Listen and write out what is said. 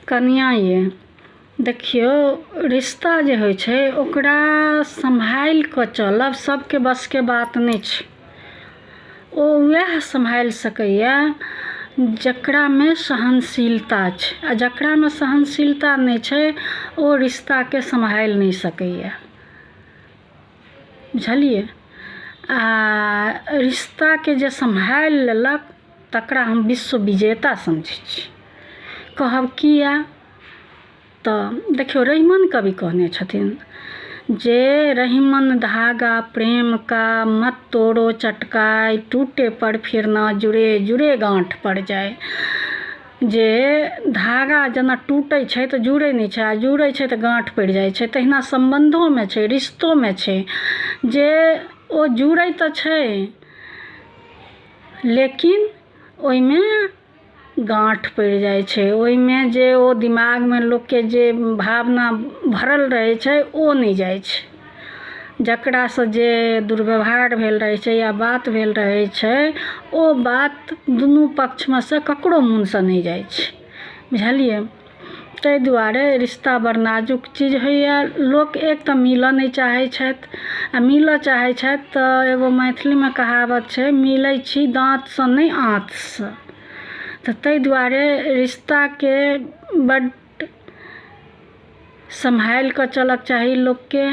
कनिआँ ये देखियौ, रिश्ता जे होइ छै ओकरा सम्हालि कऽ चलब सबके बसके बात नहि छै। ओ वएह सम्हालि सकैया जकरामे सहनशीलता छै आ जकरामे सहनशीलता नहि छै ओ रिश्ताके सम्हालि नहि सकैया, बुझलियै? आ रिश्ताके जे सम्हालि लेलक तकरा हम विश्व विजेता समझै छी। कहब किया तऽ देखियौ, रहिमन कवि कहने छथिन जे रहिमन धागा प्रेम का मत तोड़ो चटकाय, टूटे पर फिर ना जुड़े, जुड़े गाँठ पर जाय। जे धागा जेना टूटै छै तऽ जुड़ै नहि छै आ जुड़ै छै तऽ गाँठ पड़ि जाइ छै, तहिना सम्बन्धोमे छै, रिश्तोमे छै जे ओ जुड़ै तऽ छै लेकिन ओहिमे गाँठ पड़ि जाइ छै। ओहिमे जे ओ दिमागमे लोकके जे भावना भरल रहै छै ओ नहि जाइ छै। जकरासँ जे दुर्व्यवहार भेल रहै छै या बात भेल रहै छै, ओ बात दुनू पक्षमे सँ ककरो मोनसँ नहि जाइ छै, बुझलियै? ताहि दुआरे रिश्ता बड़ नाजुक चीज होइए। लोक एक तऽ मिलऽ नहि चाहै छथि आ मिलऽ चाहै छथि तऽ एगो मैथिलीमे कहावत छै, मिलै छी दाँतसँ नहि आँतसँ। तऽ ताहि दुआरे रिश्ताके बड्ड सम्हालि कऽ चलऽके चाही लोकके।